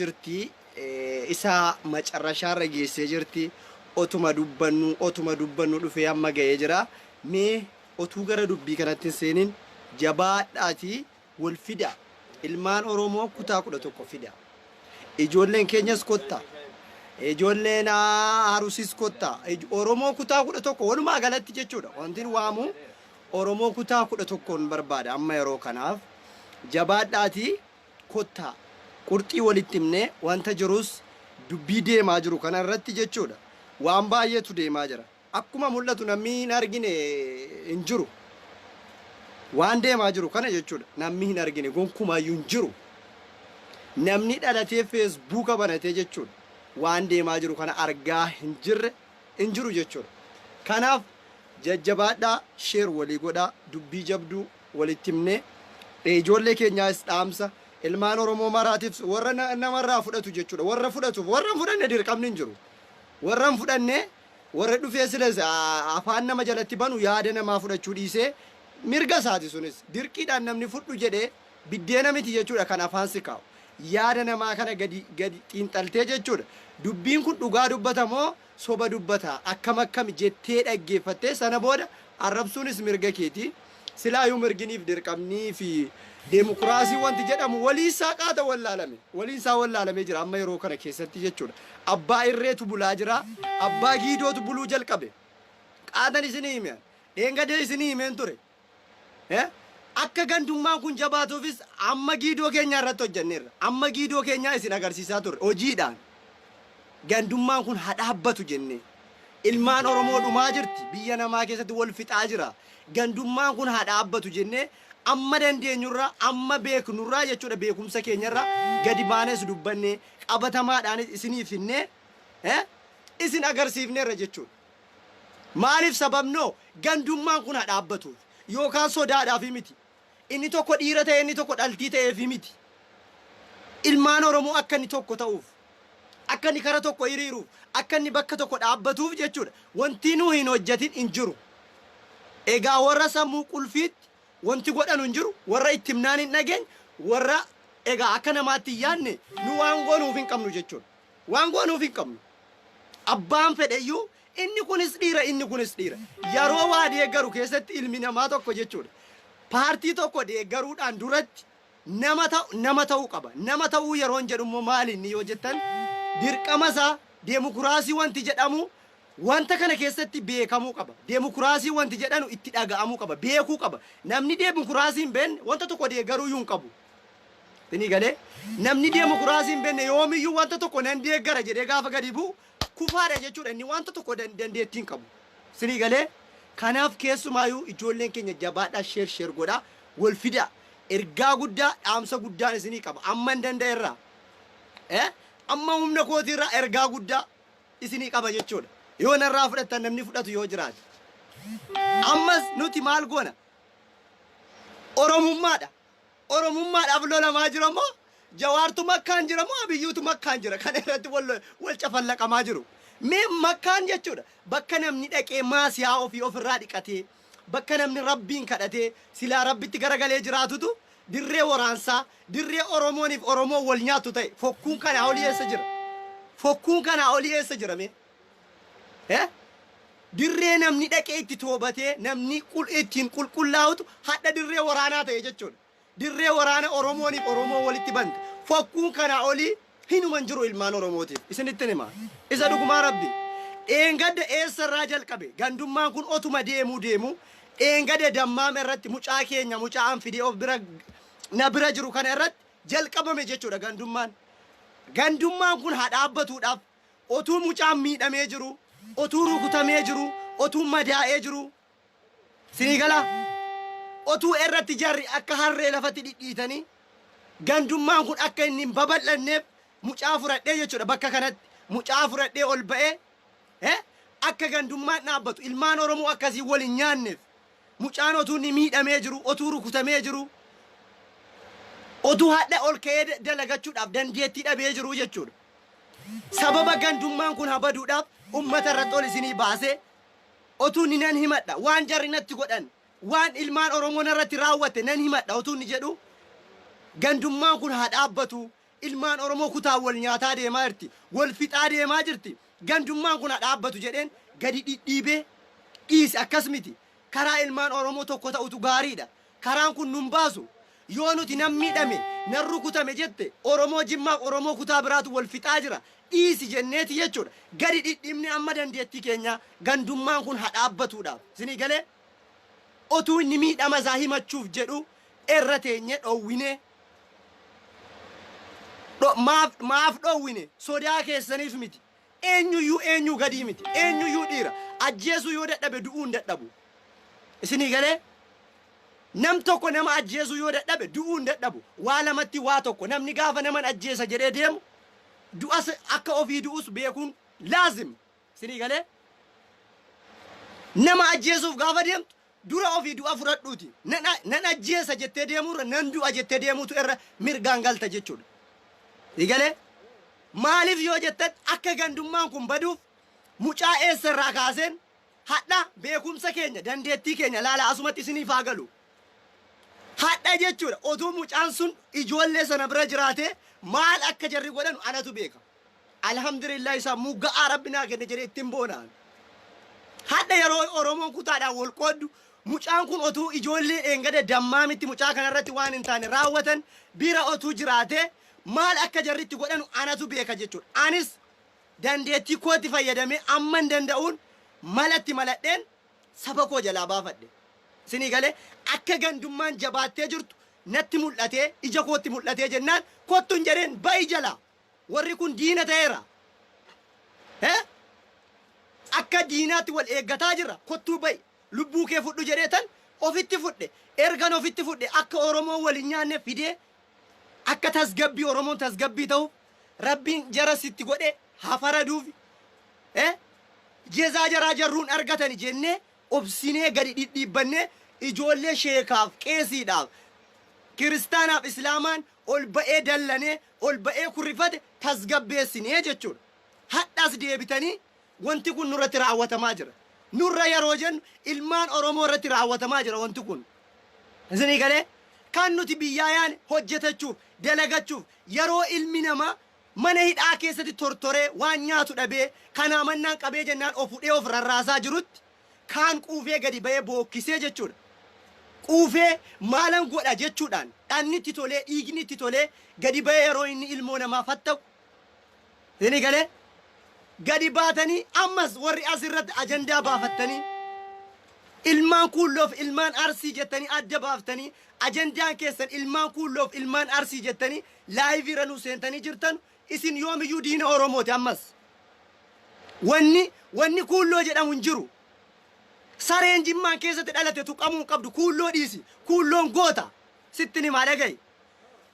jirti. Isa macarrashaarra geessee jirti. Otuma dubbannu otuma dubbannu dhufee amma ga'ee jira. Mee otuu gara dubbii kanatti hin seenin jabaadhaatii wal fidaa. Ilmaan Oromoo kutaa 11 fidaa. Ijoolleen keenyas kottaa. Ijoolleen Arusis kottaa. Oromoo kutaa 11 walumaa galatti jechuudha. Wanti waamu Oromoo kutaa 11n barbaada amma yeroo kanaaf. Jabaadhaatii kottaa. Qurxii walitti himnee wanta jirus dubbii deemaa jiru kana irratti jechuudha. Waan baay'eetu deemaa jira. Akkuma mul'atu namni hin argine hin jiru. Waan deemaa jiru kana jechuudha. Namni hin argine gonkumaayyuu hin jiru. Namni dhalatee feesbuuka banatee jechuudha. Waan deemaa jiru kana argaa hin jirre hin jiru jechuudha. Kanaaf jajjabaadhaa, share walii godhaa, dubbii jabduu walitti himnee ijoollee keenyaas dhaamsa ilmaan Oromoo maraatiif warra namarraa fudhatu jechuudha. Warra fudhatuuf warra hin fudhanne dirqamni hin jiru. Warra hin fudhanne warra dhufee silas afaan nama jalatti banu yaada namaa fudhachuu dhiisee mirga isaati sunis dirqiidhaan namni fudhu jedhee biddeena miti jechuudha kan afaan si kaa'u. Yaada namaa kana gadi gadi xiinxaltee jechuudha. Dubbiin kun dhugaa dubbata moo soba dubbata akkam akkami jettee dhaggeeffattee sana booda arrabsuunis mirga keeti. Silaayuu mirginiif dirqamnii fi deemokiraasii wanti jedhamu walii isaa qaata wallaalame. Waliin isaa wallaalamee jira amma yeroo kana keessatti jechuudha. Abbaa irreetu bulaa jira. Abbaa giidootu buluu jalqabe. Qaatan isinii hime. Dheengadee isinii himeen ture. Akka gandummaan kun jabaatuufis amma giidoo keenyaa irratti hojjenneerra. Amma giidoo keenyaa isin agarsiisaa turre hojiidhaan. Gandummaan kun haa dhaabbatu jennee. Ilmaan Oromoo dhumaa jirti. Biyya namaa keessatti wal fixaa jira. Gandummaan kun haa dhaabbatu jennee amma dandeenyurraa amma beeknurraa jechuudha beekumsa keenyarraa gadi baanes dubbannee qabatamaadhaanis isiniif hinnee isin agarsiifneerra jechuudha. Maaliif sababnoo gandummaan kun haa dhaabbatuuf yookaan sodaadhaaf miti. Inni tokko dhiira ta'e inni tokko dhaltii ta'eef miti. Ilmaan Oromoo akka inni tokko ta'uuf, akka inni kara tokko hiriiruuf, akka inni bakka tokko dhaabbatuuf jechuudha. Wanti nu hin hojjetin hin jiru. Egaa warra sammuu qulfiitti wanti godhanu hin jiru. Warra itti himnaan hin dhageenye, warra egaa akka namaatti hin yaadne nu waan goonuuf hin qabnu jechuudha. Waan goonuuf hin qabnu. Abbaan fedheyyuu inni kunis dhiira inni kunis dhiira. Yeroo waa deeggaru keessatti ilmi namaa tokko jechuudha. Paartii tokko deeggaruudhaan duratti nama ta'u nama ta'uu qaba. Nama ta'uu yeroon jedhu immoo maali inni yoo jettan dirqama isaa deemokiraasii wanti jedhamu wanta kana keessatti beekamuu qaba. Deemokiraasii wanti jedhanu itti dhaga'amuu qaba. Beekuu qaba. Namni deemokiraasii hin beekne wanta tokko deeggaruu iyyuu hin qabu. Isinii galee namni deemokiraasii hin beekne yoomiyyuu wanta tokko nan deeggara jedhee gaafa gadi bu'u kufaadha jechuudha. Inni wanta tokko dandeettii hin qabu. Isinii galee kanaaf keessumaayyuu ijoolleen keenya jabaadhaa share share godhaa wal fidaa. Ergaa guddaa dhaamsa guddaan isinii qaba. Amma hin danda'erraa. Amma humna kootiirraa ergaa guddaa isinii qaba jechuudha. Yoo narraa fudhattan namni fudhatu yoo jiraate. Ammas nuti maal goona? Oromummaadha. Oromummaadhaaf lolamaa jira moo Jawaartu Makkaan jira moo Abiyyuutu Makkaan jira kana irratti wal wal cafallaqamaa jiru. Mee Makkaan jechuudha bakka namni dhaqee maasiyaa ofii ofirraa dhiqatee bakka namni Rabbiin kadhatee silaa Rabbitti garagalee jiraatutu dirree waraansaa dirree Oromooniif Oromoon wal nyaattu ta'e fokkuun kanaa olii eessa jira? Fokkuun kanaa olii eessa jira mee? Eh? Dirree namni dhaqee itti toobatee namni ittiin qulqullaa'utu hadha dirree waraanaa ta'e jechuudha. Dirree waraana Oromooniif Oromoo walitti bante. Fokkuun kanaa olii hinuma hin jiru ilmaan Oromootiif. Isinittin hima. Isa dhugumaa Rabbi. Dheengadda eessarraa jalqabe gandummaan kun otuma deemuu deemuu dheengadda dammaama irratti mucaa keenya mucaa an fidee of bira na bira jiru kana irratti jalqabame jechuudha gandummaan. Gandummaan kun haa dhaabbatuudhaaf Otuu mucaan miidhamee jiru, otuu rukutamee jiru, otuu madaa'ee jiru. Sinii galaa? Otuu irratti jarri akka harree lafatti dhidhiitanii gandummaan kun akka inni hin babal'anneef mucaa fudhadhee jechuudha bakka kanatti mucaa fudhadhee ol ba'ee eh, akka gandummaan dhaabbatu ilmaan Oromoo akkasii wal hin nyaanneef Mucaan otuu inni miidhamee jiru, otuu rukutamee jiru, otuu hadha ol ka'ee dalagachuudhaaf dandeettii dhabee jiru jechuudha. Sababa gandummaan kun habaduudhaaf ummata irratti ol isinii baasee otuu inni nan himadha waan jarri natti godhan waan ilmaan Oromoo narratti raawwatte nan himadha otuu inni jedhu gandummaan kun haa dhaabbatu. Ilmaan Oromoo kutaan wal nyaataa deemaa jirti. Wal fixaa deemaa jirti. Gandummaan kun haa dhaabbatu jedheen gadi dhidhiibee dhiisi akkas miti. Karaa ilmaan Oromoo tokko ta'utu gaariidha. Karaan kun nun baasu. Yoo nuti nan miidhame, nan rukutame jette Oromoo Jimmaaf Oromoo kutaa biraatu wal fixaa jira. Dhiisi jenneeti jechuudha. Gadi dhidhiibnee amma dandeettii keenyaa gandummaan kun haa dhaabbatuudhaaf. Isinii galee? Otuu inni miidhama isaa himachuuf jedhu erra teenyee dhowwinee. Maaf, maaf dhowwine? Sodaa keessaniif miti. Eenyuyyuu eenyuu gadii miti. Eenyuyyuu dhiira. Ajjeesuu yoo dadhabe du'uu hin dadhabu. Isinii galee? Nam tokko nama ajjeesuu yoo dadhabe du'uu hin dadhabu. Waa lamatti waa tokko. Namni gaafa naman ajjeesa jedhee deemu du'as akka ofii du'us beekuun laazim. Isinii galee? Nama ajjeesuuf gaafa deemtu dura ofii du'a fudhadhuuti. Nan ajjeesa jettee deemuurra nan du'a jettee deemuutu irra mirgaan galta jechuudha. Sii galee? Maaliif yoo jettan akka gandummaan kun baduuf mucaa eessa irraa kaaseen hadha beekumsa keenya dandeettii keenya laala asumatti isiniif haa galu. Hadha jechuudha otuu mucaan sun ijoollee sana bira jiraatee maal akka jarri godhanu anatu beeka. Alhamdulillah sammuu ga'aa rabbi naa kenne jedhee ittiin boonaan. Hadha yeroo Oromoon kutaadhaan wal qooddu mucaan kun otuu ijoollee dheengada dammaamitti mucaa kanarratti waan hin taane raawwatan bira otuu jiraatee maal akka jarri itti godhanu anatu beeka jechuudha. Anis dandeettii kootti fayyadamee amman danda'uun malatti maladheen saba koo jalaa baafadhe. Isinii galee akka gandummaan jabaattee jirtu natti mul'atee ija kootti mul'atee jennaan kottu hin jedheen ba'i jalaa. Warri kun diina ta'eera. Eh? Akka diinaatti wal eeggataa jirra. Kottuu ba'i. Lubbuu kee fudhu jedhee tan ofitti fudhe. Ergan ofitti fudhe akka Oromoon wal hin nyaanne fidee akka tasgabbii Oromoon tasgabbii ta'uuf Rabbiin jara sitti godhe haa faraduufi. Eh? Jezaa jaraa jarruun argatani jennee obsinee gadi dhidhiibbannee ijoollee sheekaaf qeesiidhaaf kiristaanaaf islaamaan ol ba'ee dallanee ol ba'ee kurrifate tasgabbeessinee jechuudha. Hadhas deebitanii wanti kun nurratti raawwatamaa jira. Nurra yeroo jennu ilmaan Oromoo irratti raawwatamaa jira wanti kun. Isinii galee kan nuti biyyaa yaane hojjetachuuf dalagachuuf yeroo ilmi namaa mana hidhaa keessatti tortoree waan nyaatu dhabee kanaa mannaan qabee jennaan of hudhee of rarraasaa jirutti kaan quufee gadi ba'ee bookkisee jechuudha. Quufee maalan godha jechuudhaan dhanni itti tolee dhiigni itti tolee gadi ba'ee yeroo inni ilmoo namaa fattaqu. Isinii galee gadi baatanii ammas warri asirratti ajandaa baafattanii ilmaan kuulloof ilmaan arsii jettanii adda baaftanii ajandaan keessan ilmaan kuulloof ilmaan arsii jettanii laayivii irra nu seentanii jirtan isin yoomiyyuu diina Oromooti ammas. Wanni kuulloo jedhamu hin jiru. Sareen Jimmaan keessatti dhalate tuqamuu hin qabdu. Kuulloo dhiisi. Kuulloon goota. Sittin himaa dhaga'i.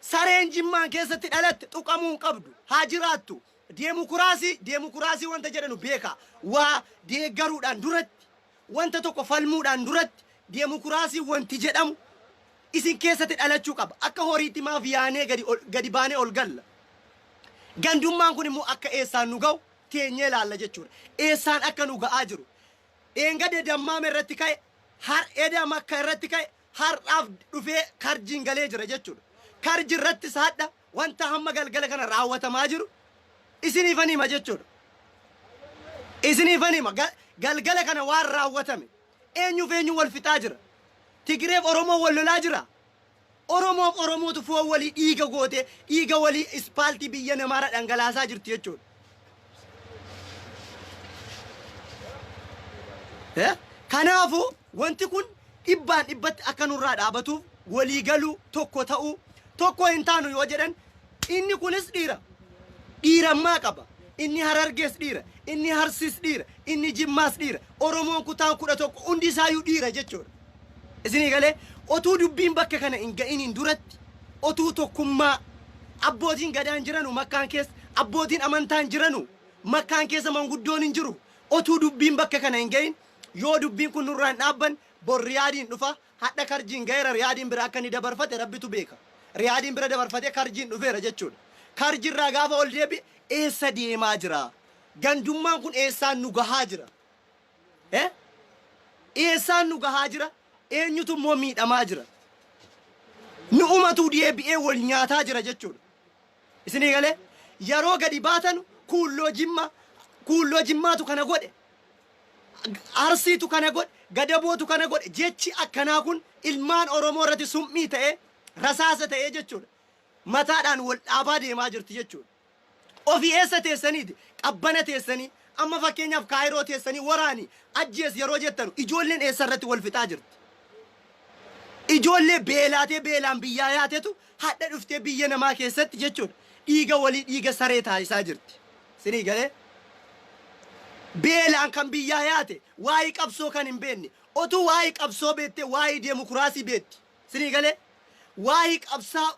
Sareen Jimmaan keessatti dhalatte tuqamuu hin qabdu. Haa jiraattu. Deemokiraasii deemokiraasii wanta jedhanu beeka. Waa deeggaruudhaan duratti wanta tokko falmuudhaan duratti deemokiraasii wanti jedhamu isin keessatti dhalachuu qaba. Akka horiitti maaf yaanee gadi, gadi baanee ol galla. Gandummaan kun immoo akka eessaan nu ga'u teenyee ilaalla jechuudha. Eessaan akka nu ga'aa jiru. Dheengadde dammaama irratti ka'e, har eda makka irratti ka'e, har'aaf dhufee karjiin galee jira jechuudha. Karji irrattis hadha wanta hamma galgala kana raawwatamaa jiru isiniifan hima jechuudha. Isiniifan hima galgala kana waan raawwatame eenyuuf eenyu wal fixaa jira. Tigireef Oromoo wal lolaa jira. Oromoof Oromootu foon walii dhiiga gootee dhiiga walii ispaaltii biyya namaarra dhangalaasaa jirti jechuudha. Eh? Kanaafuu wanti kun dhibbaan dhibbatti akka nurraa dhaabatuuf walii galuu tokko ta'uu tokko hin taanu yoo jedhan inni kunis dhiira. Dhiirammaa qaba. Inni Harargees dhiira. Inni Harsis dhiira. Inni Jimmaas dhiira. Oromoon kutaan 11 hundi isaayyuu dhiira jechuudha. Isinii galee otuu dubbiin bakka kana hin ga'iniin duratti otuu tokkummaa abbootiin gadaan jiranu makkaan keessa abbootiin amantaan jiranu makkaan keessa manguddoon hin jiru otuu dubbiin bakka kana hin ga'in yoo dubbiin kun nurraa hin dhaabban bor riyaadiin dhufa hadha karjiin ga'eera riyaadiin bira akka inni dabarfate rabbitu beeka riyaadiin bira dabarfatee karjiin dhufeera jechuudha karjirraa gaafa ol deebi'e eessa deemaa jira gandummaan kun eessaan nu gahaa jira Eh? Eessaan nu gahaa jira? Eenyutu immoo miidhamaa jira? Nu'umatu deebi'ee wal nyaataa jira jechuudha. Isinii galee yeroo gadi baatanu kuulloo jimma kuulloo jimmaatu kana godhe arsiitu kana godhe gadabootu kana godhe jechi akkanaa kun ilmaan Oromoo irratti summii ta'ee rasaasa ta'ee jechuudha. Mataadhaan wal dhaabaa deemaa jirti jechuudha. Ofii eessa teessaniiti? Qabbana teessanii amma fakkeenyaaf Kaayiroo teessanii waraani ajjees yeroo jettanu ijoolleen eessa irratti wal fixaa jirti? Ijoollee beelaatee beelaan biyyaa yaatetu hadha dhuftee biyya namaa keessatti jechuudha. Dhiiga walii dhiiga saree taasisaa jirti. Sinii galee? Beelaan kan biyyaa yaate waa'ee qabsoo kan hin beekne otuu waa'ee qabsoo beettee waa'ee deemokiraasii beetti. Sinii galee? Waa'ee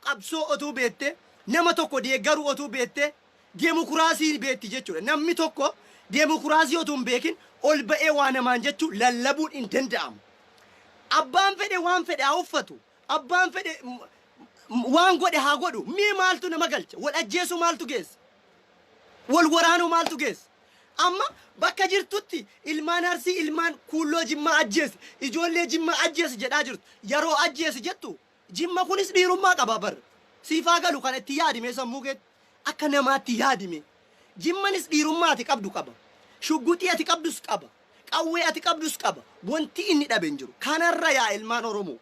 qabsoo otuu beettee nama tokko deeggaruu otuu beettee deemokiraasii beetti jechuudha. Namni tokko deemokiraasii otuu hin beekin ol ba'ee waa namaan jechuu lallabuun hin danda'amu. Abbaan fedhe waan fedhe haa uffatu. Abbaan fedhe waan godhe haa godhu. Mee maaltu nama galcha? Wal ajjeesuu maaltu geessa? Wal waraanuu maaltu geessa? Amma bakka jirtutti ilmaan Arsii ilmaan kuulloo Jimmaa ajjeese, ijoollee Jimmaa ajjeese jedhaa jirtu. Yeroo ajjeese jettu Jimma kunis dhiirummaa qaba bar. Siifaa galu kana itti yaadime sammuu keetti. Akka namaatti yaadime. Jimmanis dhiirummaa ati qabdu qaba. Shugguxii ati qabdus qaba. Qawwee ati qabdus qaba. Wanti inni dhabe hin jiru. Kanarra yaa ilmaan Oromoo.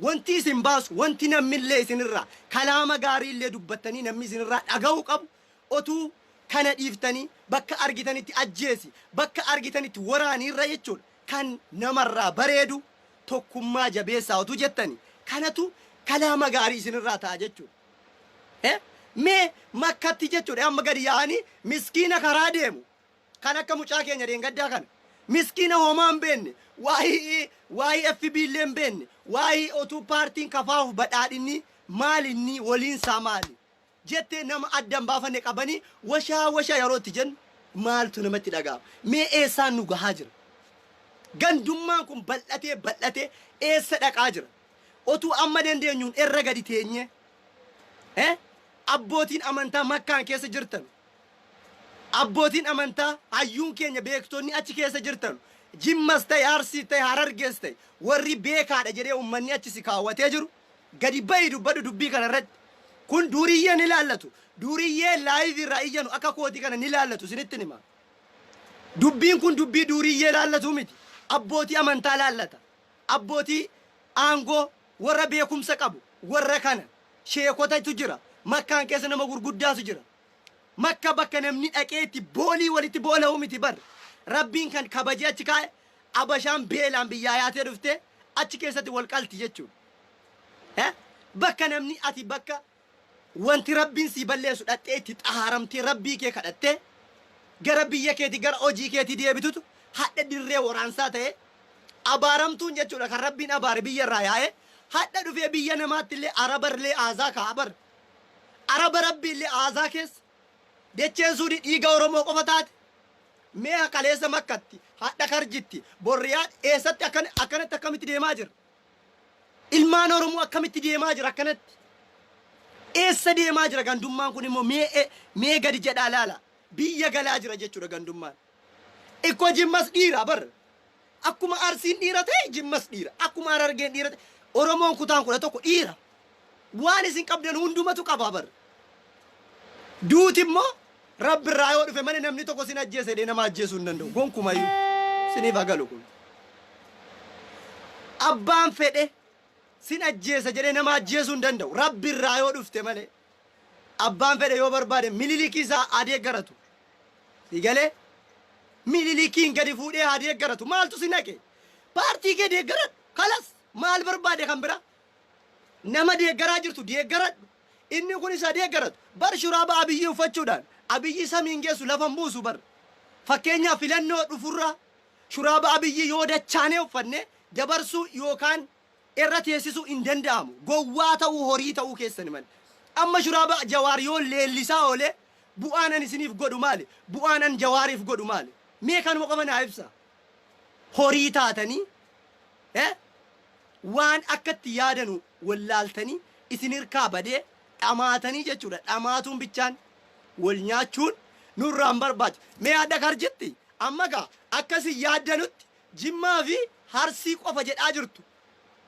Wanti isin baasu, wanti namnillee isinirraa kalaama gaariillee dubbattanii namni isinirraa dhaga'uu qabu otuu kana dhiiftanii bakka argitanitti ajjeesi, bakka argitanitti waraaniirra jechuudha. Kan namarraa bareedu tokkummaa jabeessaa otuu jettanii kanatu kalaama gaarii isinirraa ta'a jechuudha. Mee makkatti jechuudha amma gadi yaa'anii miskiina karaa deemu kan akka mucaa keenya deengaddaa kana miskiina homaa hin beekne waa'ee FB illee hin beekne waa'ee otuu paartiin kafaa'uuf badhaadhinni maalinni waliinsaa maali jettee nama adda hin baafanne qabanii washaa washaa yeroo itti jennu maaltu namatti dhaga'ama? Mee eessaan nu gahaa jira? Gandummaan kun bal'atee bal'atee eessa dhaqaa jira? Otuu amma dandeenyuun irra gadi teenyee abbootiin amantaa makkaan keessa jirtan abbootiin amantaa hayyuun keenya beektonni achi keessa jirtan Jimmas ta'e Arsii ta'e Harargees ta'e warri beekaadha jedhee uummanni achi si kaawwatee jiru gadi bahi dubbadhu dubbii kana irratti. Kun duuriyyee ni laallatu. Duuriyyee live irraa iyyanu akka kootii kana ni laallatu isinitti hima. Dubbiin kun dubbii duuriyyee laallatu miti. Abbootii amantaa laallata. Abbootii aangoo warra beekumsa qabu warra kana sheekotatu jira. Makkaan keessa nama gurguddaatu jira. Makka bakka namni dhaqee itti boolii walitti boola'u miti bar. Rabbiin kan kabajee achi kaa'e abashaan beelaan biyyaa yaatee dhuftee achi keessatti wal qalti jechuudha. Bakka namni ati bakka wanti Rabbiin sii balleessu dhaqxee itti xahaaramtee Rabbii kee kadhattee gara biyya keetii gara hojii keetii deebitutu hadha dirree waraansaa ta'e abaaramtuun jechuudha kan Rabbiin abaare biyya irraa yaa'ee hadha dhufee biyya namaatti illee arabarlee aazaa kaa'a bar. Araba Rabbii illee aazaa keessa dacheen suudii dhiiga Oromoo qofa taate mee kaleessa makkatti hadha karjitti borriyaa eessatti akkanatti akkamitti deemaa jira? Ilmaan Oromoo akkamitti deemaa jira akkanatti? Eessa deemaa jira gandummaan kun immoo mee gadi jedhaa laala. Biyya galaa jira jechuudha gandummaan. Ikkoo Jimmas dhiira bar. Akkuma Arsiin dhiira ta'e Jimmas dhiira. Akkuma Harargeen dhiira ta'e Oromoon kutaan 11 dhiira. Waan isin qabdan hundumatu qaba bar. Duuti immoo Rabbi irraa yoo dhufe malee namni tokko sin ajjeese jedhee nama ajjeesuu hin danda'u. Gonkumayyuu. Siniif haa galu kun. Abbaan fedhe sin ajjeesa jedhee nama ajjeesuu hin danda'u. Rabbi irraa yoo dhufte malee. Abbaan fedhe yoo barbaade mililikii isaa haa deeggaratu. Si galee mililikiin gadi fuudhee haa deeggaratu. Maaltu si naqe? Paartii kee deeggaradhu. Kalas maal barbaade kan biraa? Nama deeggaraa jirtu deeggaradhu. Inni kun isa deeggaratu. Bar shuraaba Abiyyi uffachuudhaan Abiyyi samiin geessu lafa hin buusu bar. Fakkeenyaaf filannoo dhufurraa shuraaba Abiyyi yoo dachaanee uffanne dabarsuu yookaan irra teessisuu hin danda'amu. Gowwaa ta'uu horii ta'uu keessani malee. Amma shuraaba Jawaar yoo leellisaa oolee bu'aan an isiniif godhu maali? Bu'aan an Jawaariif godhu maali? Mee kanuma qofa naa ibsa. Horii taatanii waan akkatti yaadanu wallaaltanii isin hirkaa badee dhamaatanii jechuudha. Dhamaatuun bichaan wal nyaachuun nurraa hin barbaachisu. Mee adda karjitti amma gaa akkasi yaaddanutti Jimmaa fi Harsii qofa jedhaa jirtu.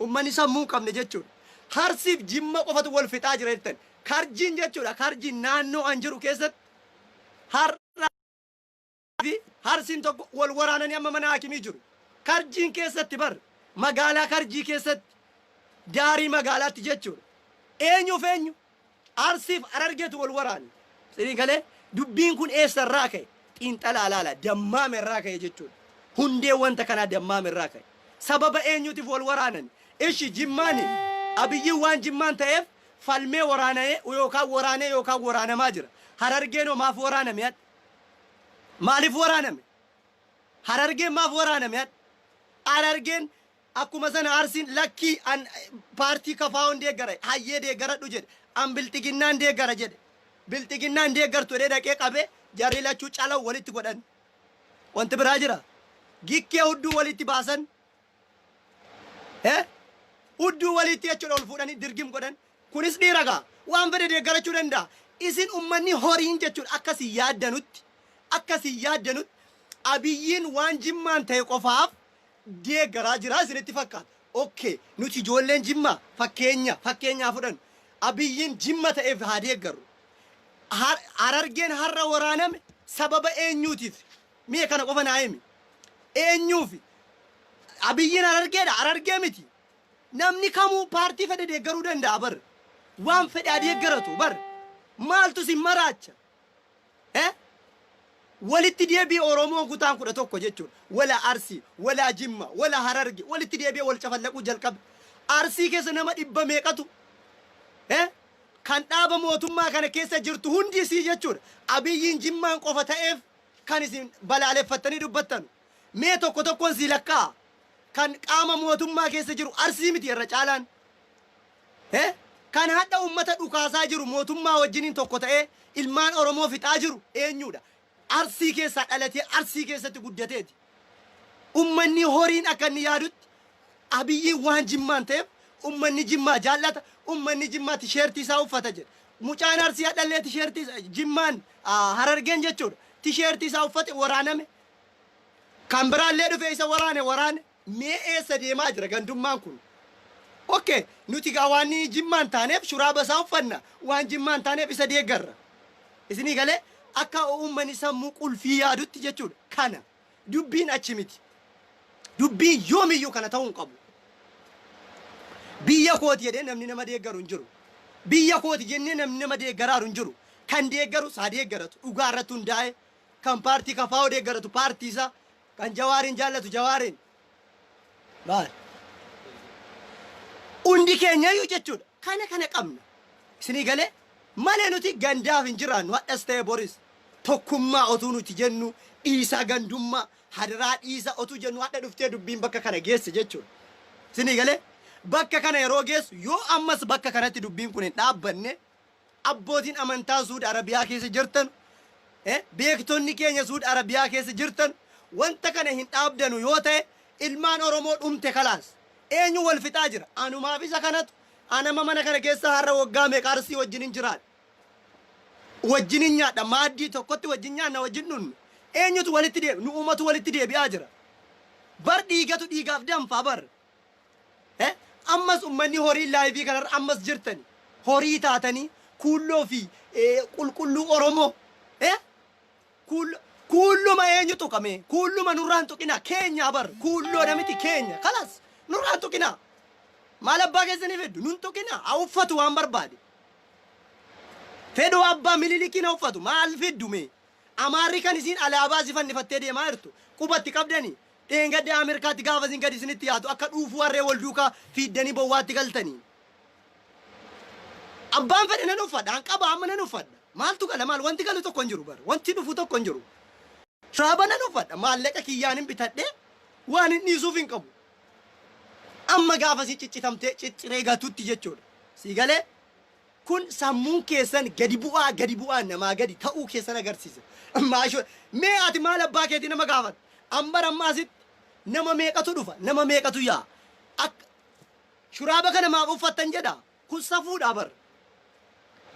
Ummanni sammuu hin qabne jechuudha. Harsiif Jimma qofatu wal fixaa jira jettan. Karjiin jechuudha. Karjiin naannoo an jiru keessatti har'a fi Arsiin tokko wal waraananii amma mana haakimii jiru. Karjiin keessatti bar magaalaa Karjii keessatti daarii magaalaatti jechuudha. Eenyuuf eenyu? Arsiif Harargeetu wal waraane. Isinii galee? Dubbiin kun eessa irraa ka'e? Xiinxalaa laala. Dammaame irraa ka'e jechuudha. Hundeen wanta kanaa Dammaame irraa ka'e. Sababa eenyuutiif wal waraanan? Ishi Jimmaani Abiyyiin waan Jimmaan ta'eef falmee waraana'ee yookaan waraanee yookaan waraanamaa jira. Harargeen hoo maaf waraaname hadha? Maaliif waraaname? Harargeen maaf waraaname hadha? Harargeen Akkuma sana Arsiin lakkii an paartii KFOn deeggara hayyee deeggaradhu jedhe. An bilxiginnaan deeggara jedhe. Bilxiginnaa hin deeggartu jedhee dhaqee qabee jarri lachuu calaw walitti godhan. Wanti biraa jira. Gikkee hudduu walitti baasan. Eh? Hudduu walitti jechuudha ol fuudhanii dirgim godhan. Kunis dhiira gaa. Waan fedhe deeggarachuu danda'a. Isin ummanni horiin jechuudha akka isin yaaddanutti akka isin yaaddanutti Abiyyiin waan Jimmaan ta'e qofaaf deeggaraa jira isinitti fakkaata. Ok nuti ijoolleen Jimmaa fakkeenya fakkeenya haa fudhannu. Abiyyiin Jimma ta'eef haa deeggarru. Harargeen har'a waraaname sababa eenyuutiif? Mee kana qofa naa himi. Eenyuufi? Abiyyiin Harargeedha? Harargee miti. Namni kamuu paartii fedhe deeggaruu danda'a bar. Waan fedhe haa deeggaratu bar. Maaltu isin maraacha? Eh? Walitti deebi'e Oromoon kutaan 11 jechuudha. Wala Arsii, wala Jimma, wala Hararge walitti deebi'e wal cafallaquu jalqabe. Arsii keessa nama dhibba meeqatu eh? Kan dhaaba mootummaa kana keessa jirtu hundi isii jechuudha. Abiyyiin Jimmaan qofa ta'eef kan isin balaaleffattanii dubbattanu. Mee tokko tokkoon sii lakkaa'a. Kan qaama mootummaa keessa jiru Arsii miti irra caalaan. He? Kan hadha ummata dhukaasaa jiru mootummaa wajjiniin tokko ta'ee ilmaan Oromoo fixaa jiru eenyuudha? Arsii keessaa dhalatee Arsii keessatti guddateeti. Ummanni horiin akka inni yaadutti Abiyyiin waan Jimmaan ta'eef ummanni Jimmaa jaallata, ummanni Jimmaa tisheertii isaa uffata jedhe. Mucaan Arsii hadhallee tisheertii Jimmaan Harargeen jechuudha. Tisheertii isaa uffate waraaname. Kan biraallee dhufee isa waraane waraane. Mee eessa deemaa jira gandummaan kun? Ok, nuti gaa waan Jimmaan taaneef shuraaba isaa uffanna, waan Jimmaan taaneef isa deeggarra. Isinii galee? Akka uummanni sammuu qulfii yaadutti jechuudha. Kana. Dubbiin achi miti. Dubbiin yoomiyyuu kana ta'uu hin qabu. Biyya kooti jedhee namni nama deeggaru hin jiru. Biyya kooti jennee namni nama deeggaraaru hin jiru. Kan deeggarus haa deeggaratu. Dhugaa irratti hundaa'ee kan paartii KFO deeggaratu paartii isaa Kan Jawaariin jaallatu Jawaariin. Maal? Hundi keenyayyuu jechuudha. Kana kana qabna. Isinii galee? Malee nuti gandaaf hin jiraannu hadhas ta'e boris. Tokkummaa otuu nuti jennu dhiisaa gandummaa hadaraa dhiisa otuu jennu hadha dhuftee dubbiin bakka kana geesse jechuudha. Isinii galee? Bakka kana yeroo geessu yoo ammas bakka kanatti dubbiin kun hin dhaabbanne abbootiin amantaa Suud Arabiyaa keessa jirtan, beektonni keenya Suud Arabiyaa keessa jirtan wanta kana hin dhaabdanu yoo ta'e ilmaan Oromoo dhumte kalaas. Eenyu wal fixaa jira? Anumaaf isa kanatu anama mana kana keessa har'a waggaa meeqa Arsii wajjin hin jiraadha. Wajjin hin nyaadha. Maaddii tokkotti wajjin nyaanna wajjin dhunna. Eenyutu walitti deebi? Nu uumatu walitti deebi'aa jira. Bar dhiigatu dhiigaaf danfaa bar. Eh? Ammas ummanni horii laayivii kanarra ammas jirtani. Horii taatanii kuulloo fi qulqulluu Oromoo. Eh? Kuulluma eenyu tuqame? Kuulluma nurraan tuqinaa. Keenya bar. Kuulloo miti keenya. Kalas nurraan tuqinaa. Maal abbaa keessanii feddu? Nun tuqinaa. Haa uffatu waan barbaade. Fedhu abbaa Minilikiin haa uffatu. Maal fiddu mee? Amaarri kan isiin alaabaa si fannifattee deemaa jirtu. Qubatti qabdanii. Dheengadda Amerkaatti gaafa isin gadi isinitti yaatu akka dhuufuu harree wal duukaa fiiddanii bowwaatti galtanii. Abbaan fedhe nan uffadha, an qaba amma nan uffadha. Maaltu gala maal wanti galu tokko hin jiru bara. Wanti dhufu tokko hin jiru. Shuraaba nan uffadha, maallaqa kiyyaan hin bitadhe waan hin dhiisuuf hin qabu. Amma gaafa si ciccitamtee cicciree gatutti jechuudha. Sii galee? Kun sammuun keessan gadi bu'aa gadi bu'aa namaa gadi ta'uu keessan agarsiisa. Maasho mee ati maal abbaa keetii nama gaafata? Ambar amma asitti nama meeqatu dhufa? Nama meeqatu yaa'a? Akka shuraaba kana maaf uffattan jedha? Kun safuudha bar.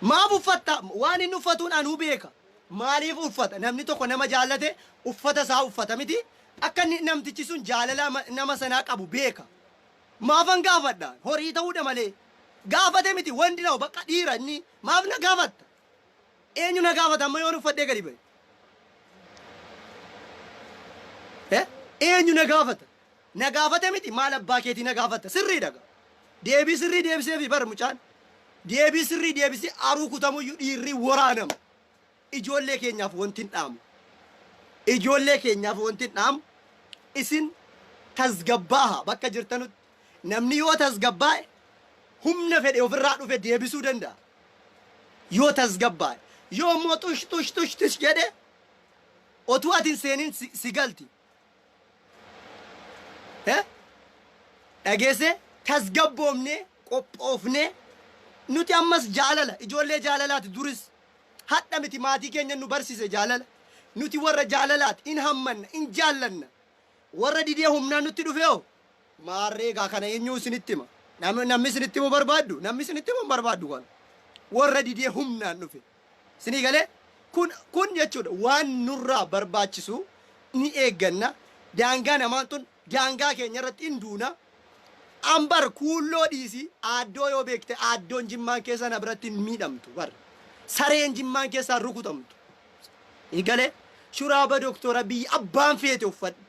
Maaf uffatta? Waan inni uffatuun anuu beeka. Maaliif uffata? Namni tokko nama jaallate uffata isaa uffata miti? Akka inni namtichi sun jaalala nama sanaa qabu beeka. Maafan gaafadha? Horii ta'uudha malee. Gaafate miti wandi na'u bakka dhiira inni maaf na gaafatta? Eenyu na gaafata amma yoon uffadhee gadi ba'e? Eh? Eenyu na gaafata? Na gaafate miti maal abbaa keetii na gaafatta? Sirriidha gaa. Deebii sirrii deebiseefi bar mucaan. Deebii sirrii deebisee aruu kutamuyyuu dhiirri waraanama. Ijoollee keenyaaf wanti hin dhaamu. Ijoollee keenyaaf wanti hin dhaamu isin tasgabbaaha bakka jirtanutti. Namni yoo tasgabbaa'e humna fedhe ofirraa dhufe deebisuu danda'a. Yoo tasgabbaa'e. Yoo immoo xush xush xush tush jedhe otuu ati hin seenin si, si galti. Eh? Dhageessee tasgabboofnee qophoofnee nuti ammas jaalala ijoollee jaalalaati duris hadha miti maatii keenya nu barsiise jaalala nuti warra jaalalaati in hammanna in jaallanna warra didee humnaan nutti dhufeeho Maarree egaa kana eenyuu isinitti hima? Namni isinitti himuu barbaaddu? Namni isinitti himuu hin barbaaddu kana. Warra didee humnaan dhufe. Isinii galee? Kun kun jechuudha waan nurraa barbaachisu ni eegganna. Daangaa namaan tun daangaa keenya irratti hin duuna. An bar kuulloo dhiisi aaddoo yoo beekte aaddoon jimmaan keessa na biratti hin miidhamtu bar. Sareen jimmaan keessaa rukutamtu. Ni galee? Shuraaba doktora biyya abbaan feete uffadhu.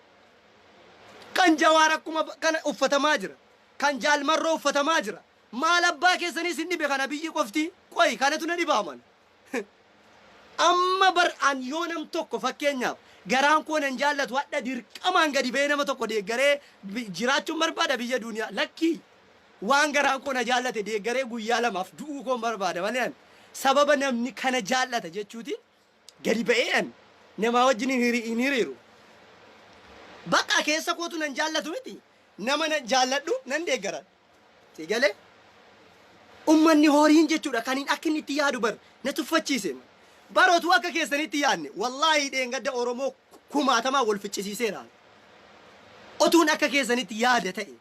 Kan Jawaar akkuma kana uffatamaa jira. Kan Jaal Marroo uffatamaa jira. Maal abbaa keessanii isin dhibe kan Abiyyi qofti? Qoyi kanatu na dhibaa man. Amma bar an yoo nam tokko fakkeenyaaf garaan koo nan jaallatu hadha dirqamaan gadi ba'ee nama tokko deeggaree jiraachuun barbaada biyya duuniyaa. Lakkii waan garaan koo na jaallate deeggaree guyyaa lamaaf du'uu koon barbaada malee an sababa namni kana jaallata jechuutiin gadi ba'ee an namaa wajjin hin hiri- hin hiriiru. Bakka keessa kootu nan jaallatu miti. Nama nan jaalladhu nan deeggara. Si galee? Ummanni horiin jechuudha kan hin akka inni itti yaadu bar na tuffachiise. Bar otuu akka keessanitti yaadne wallaahi dheengadda Oromoo kumaatamaa wal ficcisiiseera. Otuun akka keessanitti yaada ta'e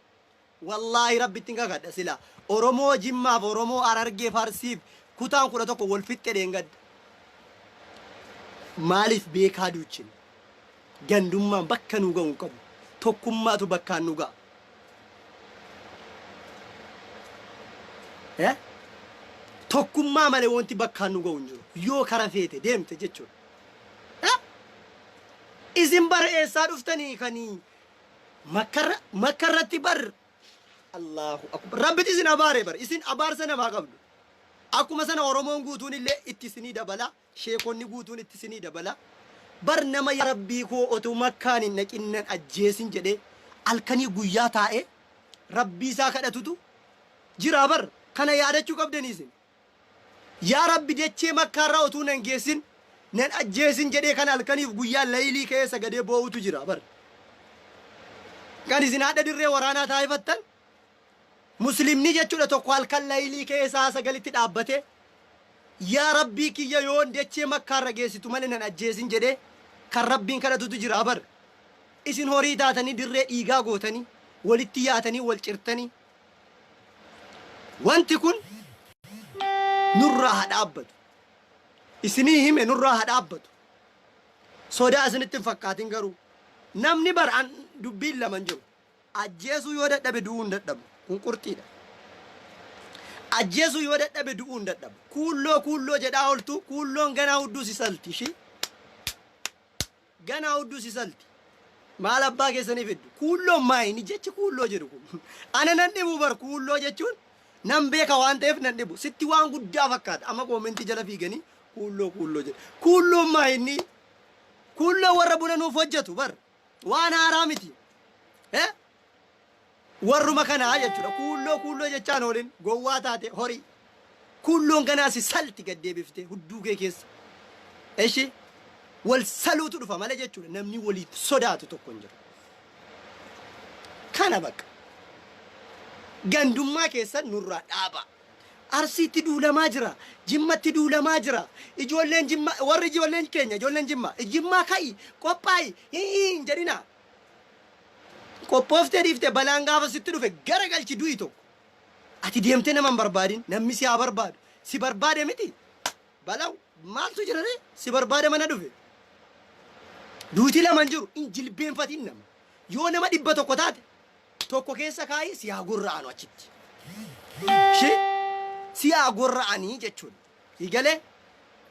Wallaahi rabbittin kakadha sila oromoo jimmaaf oromoo harargeef arsiif kutaan 11 wal fixxe dheengadda. Maaliif beekaa duuchina? Gandummaan bakka nu ga'u hin qabu. Tokkummaatu bakkaan nu ga'a. Eh? Tokkummaa malee wanti bakkaan nu ga'u hin jiru. Yoo kara feete deemte jechuudha. Eh? Isin bara eessaa dhuftanii kanii Makkarra makka irratti bar Allahu akbar Rabbiti isin abaare bar isin abaarsa namaa qabdu. Akkuma sana Oromoon guutuun illee itti isinii dabala sheekonni guutuun itti isinii dabala. Bar nama yaa Rabbii koo otuu makkaan hin dhaqin nan ajjeesin jedhee halkanii guyyaa taa'ee Rabbii isaa kadhatutu jira bar kana yaadachuu qabdanii isin. Yaa Rabbi dachee Makkaarraa otuu nan geessin nan ajjeesin jedhee kan halkaniif guyyaa laylii ka'ee sagadee boo'utu jira bar. Kan isin haadha dirree waraanaa taa'ifattan muslimni jechuudha tokko halkan laylii ka'ee sa'a sagalitti dhaabbatee yaa Rabbii kiyya yoon dachee Makkaarra geessitu malee nan ajjeesin jedhee kan Rabbiin kadhatutu jira bar. Isin horii taatanii dirree dhiigaa gootanii walitti yaatanii wal cirtanii Wanti kun nurraa haa dhaabbatu. Isinii hime nurraa haa dhaabbatu. Sodaa isinitti hin fakkaatin garuu. Namni bar an dubbiin lama hin jiru. Ajjeesuu yoo dadhabe du'uu hin dadhabu. Kun qurxiidha. Ajjeesuu yoo dadhabe du'uu hin dadhabu. Kuulloo kuulloo jedhaa oltu kuulloon ganaa hudduu si salti ishii. Ganaa hudduu si salti. Maal abbaa keessanii fiddu? Kuulloon maayini jechi kuulloo jedhu kun. Ana nan dhibu bar kuulloo jechuun nan beeka waan ta'eef nan dhibu. Sitti waan guddaa fakkaata. Amma koomentii jala fiiganii kuulloo kuulloo jedhu. Kuulloon maayinni? Kuulloo warra buna nuuf hojjetu bar. Waan haaraa miti. Eh? Warruma kanaa jechuudha. Kuulloo kuulloo jechaan oolin gowwaa taate horii. Kuulloon ganaa si salti gad deebiftee hudduu kee keessa. Eshi wal saluutu dhufa malee jechuudha. Namni waliif sodaatu tokko hin jiru. Kana bakka. Gandummaa keessan nurraa dhaaba. Arsiitti duulamaa jira. Jimmatti duulamaa jira. Ijoolleen jimma warri ijoolleen keenya ijoolleen jimmaa jimmaa ka'i qophaa'i hin jedhina. Qophooftee dhiifte balaan gaafa sitti dhufe garagalchi du'i tokko. Ati deemtee nama hin barbaadin namni si haa barbaadu. Si barbaade miti balaw maaltu jira ree si barbaade mana dhufe. Duuti lama hin jiru hin jilbeenfatin nama. Yoo nama 100 taate tokko keessa kaa'ii si haa gurra'anu achitti. Shi Si haa gorra'anii jechuudha. Sii galee?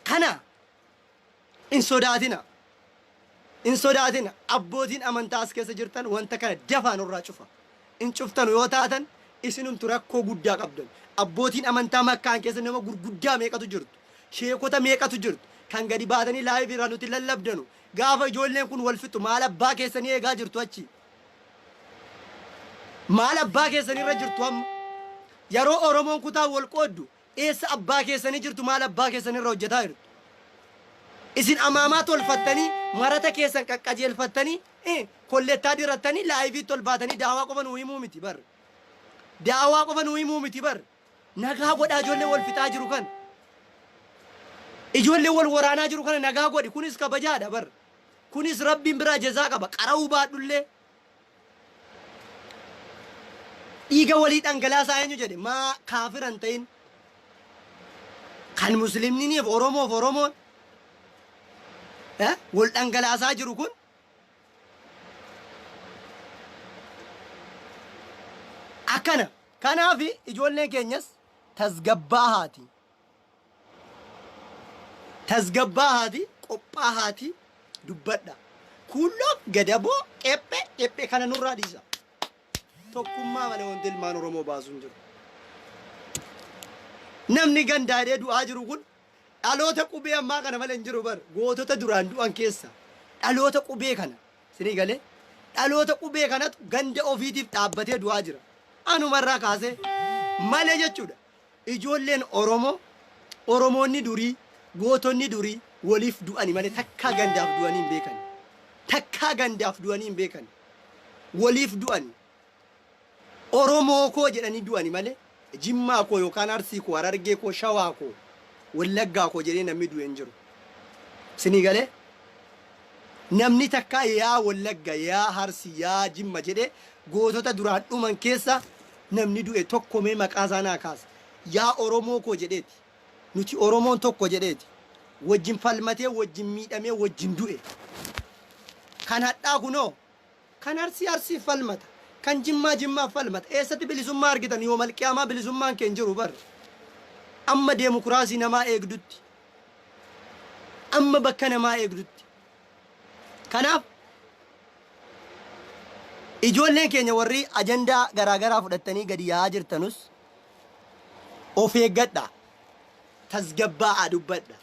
Kana hin sodaatina. Hin sodaatina. Abbootiin amantaa as keessa jirtan wanta kana dafaa nurraa cufa. Hin cuftanu yoo taatan isinumtu rakkoo guddaa qabdan. Abbootiin amantaa makkaan keessa nama gurguddaa meeqatu jirtu. Sheekota meeqatu jirtu. Kan gadi baatanii live irraa nuti lallabdanu. Gaafa ijoolleen kun wal fixxu maal abbaa keessanii eegaa jirtu achi? Maal abbaa keessanii irra jirtu amma? Yeroo Oromoon kutaa wal qooddu eessa abbaa keessanii jirtu maal abbaa keessanii irra hojjetaa jirtu? Isin amaamaa tolfattanii marata keessan qaqqajeelfattanii kollettaa dirattanii laayiviitti ol baatanii daawaa qofa nuu himuu miti bar. Daawaa qofa nuu himuu miti bar. Nagaa godhaa ijoollee wal fixaa jiru kana. Ijoollee wal waraanaa jiru kana nagaa godhi. Kunis kabajaadha bar. Kunis Rabbiin biraa jazaa qaba. Qara'uu baadhullee. Dhiiga walii dhangalaasaa eenyu jedhe maa kaafira hin ta'in. Kan muslimniniif Oromoof Oromoon wal dhangalaasaa jiru kun akkana. Kanaaf ijoolleen keenyas tasgabbaahaati. Tasgabbaahaati qophaahaati dubbadha. Kuulloof gadaboo qephee qephee kana nurraa dhiisa. Tokkummaa malee wanti ilmaan Oromoo baasu hin jiru. Namni gandaa jedhee du'aa jiru kun dhaloota qubee ammaa kana malee hin jiru bar. Gootota duraan du'an keessa dhaloota qubee kana Isinii galee? Dhaloota qubee kanatu ganda ofiitiif dhaabbatee du'aa jira. Anumarraa kaasee malee jechuudha. Ijoolleen Oromoo, Oromoonni durii, gootonni durii waliif du'ani malee takkaa gandaaf du'anii hin beekan. Takkaa gandaaf du'anii hin beekan. Waliif du'ani. Oromoo koo jedhanii du'ani malee Jimmaa koo yookaan Arsii koo, Harargee koo, Shawaa koo, Wallaggaa koo jedhee namni du'e hin jiru. Isinii galee? Namni takkaa yaa Wallagga, yaa Arsii, yaa Jimma jedhee gootota duraan dhuman keessa namni du'e tokko mee maqaa isaa naa kaasa. Yaa Oromoo koo jedheeti. Nuti Oromoon tokko jedheeti. Wajjin falmatee, wajjin miidhamee, wajjin du'e. Kan hadhaa kunoo Kan Arsii Arsiif falmata. Kan Jimmaa Jimmaaf falmata. Eessatti bilisummaa argitan yoomal qiyaamaa bilisummaan kee hin jiru bar. Amma deemokiraasii namaa eegdutti. Amma bakka namaa eegdutti. Kanaaf ijoolleen keenya warri ajandaa garaagaraa fudhattanii gadi yaa'aa jirtanus of eeggadhaa. Tasgabbaa'aa dubbadha.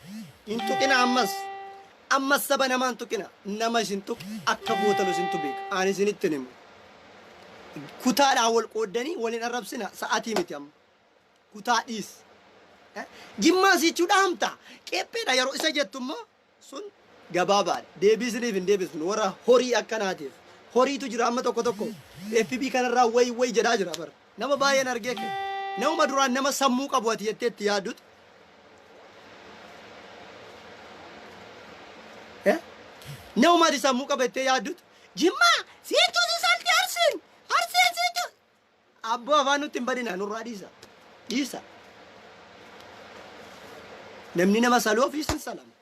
Hin tuqina ammas. Ammas saba namaa hin tuqina. Nama isin tuqe akka gootanu isintu beeka. Ani isinitti hin himu. Kutaadhaan wal qooddanii wal hin arrabsina. Sa'atii miti amma. Kutaa dhiis. Jimmaa sichuu dhaamta. Qeepheedha yeroo isa jettu immoo sun gabaabaadha. Deebii isiniif hin deebisnu warra horii akkanaatiif. Horiitu jira amma tokko tokko. FB kanarraa wayi wayi jedhaa jira bara. Nama baay'een argee kee. Namuma duraan nama sammuu qabu ati jettee itti yaaddutu. Eh? Namuma ati sammuu qaba jettee yaaddutu. Jimmaa siitu si salti arsiin arsiin siitu. Abboo afaan nutti hin badinaa nurraa dhiisa. Dhiisa. Namni nama saluu ofiis hin salama.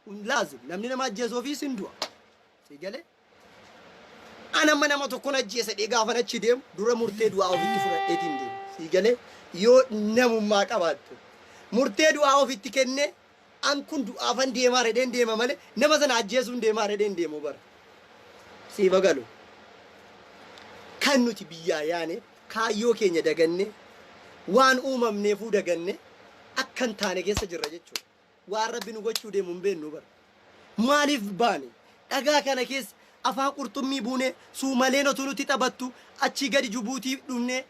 Kun laazim. Namni nama ajjeesu ofiis hin du'a. Si galee? An amma nama tokkon ajjeesa jedhee gaafan achi deemu dura murtee du'aa ofitti fudhadheetiin deema. Si galee? Yoo namummaa qabaatte. Murtee du'aa ofitti kennee an kun du'aafan deemaa redheen deema malee nama sana ajjeesuun deemaa redheen deemu bara. Siif haa galu. Kan nuti biyyaa yaane kaayyoo keenya daganne waan uumamneefuu daganne akka hin taane keessa jirra jechuudha. Waan Rabbi nu gochuu deemu hin beeknu bara. Maaliif baane? Dhagaa kana keessa afaan qurxummii buunee suumaleen otuu nutti taphattu achii gadi Jubuutii dhufnee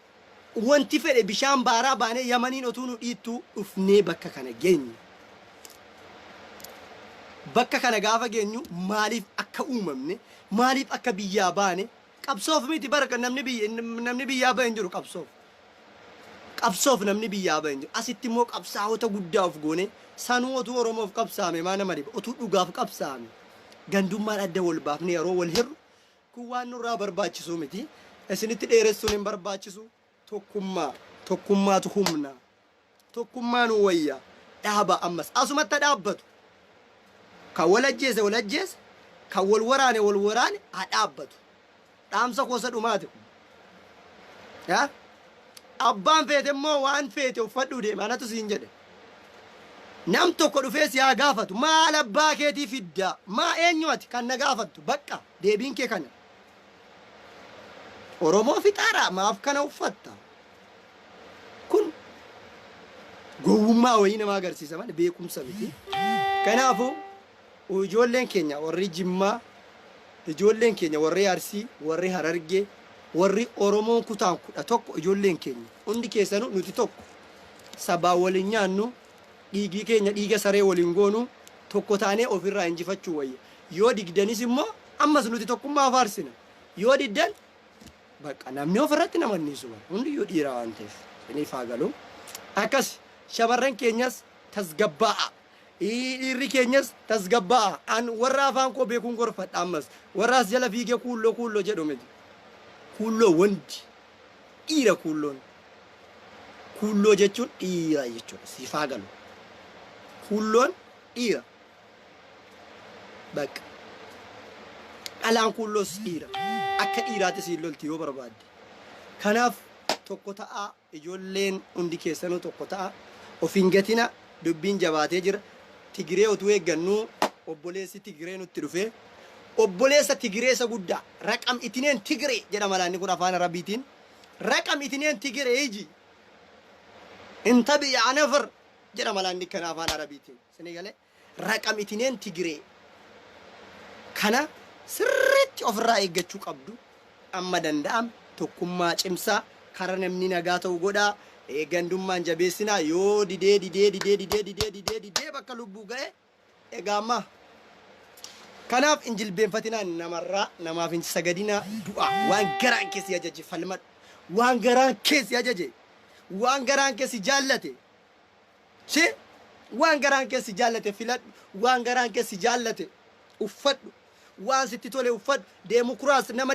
wanti fedhe bishaan baaraa baanee Yamaniin otuu nu dhiittuu dhufnee bakka kana geenye. Bakka kana gaafa geenyu maaliif akka uumamne, maaliif akka biyyaa baane, qabsoof miti bara kan namni biyya namni biyyaa bahe hin jiru qabsoof. Qabsoof namni biyyaa bahe hin jiru. Asitti immoo qabsaa'ota guddaa of goone sanuu otuu Oromoof qabsaa'ame maa nama dhiba otuu dhugaaf qabsaa'ame gandummaan adda wal baafne yeroo wal hirru Kun waan nurraa barbaachisuu miti. Isinitti dheeressuun hin barbaachisu. Tokkummaa. Tokkummaatu humna. Tokkummaa nuu wayya. Dhaaba ammas. Asumatti ha dhaabbatu. Kan wal ajjeese wal ajjeese, kan wal waraane wal waraane ha dhaabbatu. Dhaamsa koo isa dhumaati kun. Yaa? Abbaan feete immoo waan feete uffadhuu deema anatu siin jedhe. Nam tokko dhufee si haa gaafatu maal abbaa keetii fidda maa eenyu ati kan na gaafattu bakka deebiin kee kana. Oromoo fixaaraa maaf kana uffatta? Kun gowwummaa wayii nama agarsiisa malee beekumsa miti. Kanaafuu ijoolleen keenya warri Jimmaa, ijoolleen keenya warri Arsii, warri Harargee, warri Oromoon kutaan 11 ijoolleen keenya hundi keessanuu nuti tokko sabaan waliin nyaannu dhiigii keenya dhiiga saree waliin goonu tokko taanee ofirraa injifachuu wayya. Yoo digdanis immoo ammas nuti tokkummaa faarsina. Yoo diddan bakka namni ofirratti nama anniisu bara hundiyyuu dhiira waan ta'eef isiniif haa galu. Akkas shamarran keenyas tasgabbaa'a. Dhiirri keenyas tasgabbaa'a. An warra afaan koo beekuun gorfadha ammas. Warra as jala fiigee kuulloo kuulloo jedhu miti. Kuulloo wandi dhiira kuulloon. Kuulloo jechuun dhiira jechuudha. Siif haa galu. Kuulloon dhiira. Bakka. Dhalaan kuulloos dhiira. Akka dhiiraatti siin lolti yoo barbaadde. Kanaaf tokko ta'aa ijoolleen hundi keessanuu tokko ta'a. Of hin gatina dubbiin jabaatee jira. Tigiree utuu eeggannuu obboleessi Tigiree nutti dhufee obboleessa Tigiree isa guddaa raqam itineen Tigiree jedhama laanni kun afaan Arabiitiin. Raqam itineen Tigiree iji. Intabi yaa nafar jedhama laanni kana afaan Arabiitiin. Isinii galee raqam itineen Tigiree kana sirriitti ofirraa eeggachuu qabdu. Amma danda'ame tokkummaa cimsaa kara namni nagaa ta'u godhaa gandummaan jabeessinaa yoo didee didee didee didee didee didee didee bakka lubbuu ga'e egaa amma kanaaf hin jilbeenfatinaa namarraa namaaf hin sagadinaa du'aa waan garaan kee si ajaje falmadhu waan garaan kee si ajaje waan garaan kee si jaallate si waan garaan kee si jaallate filadhu waan garaan kee si jaallate uffadhu waan sitti tole uffadhu deemokiraas nama.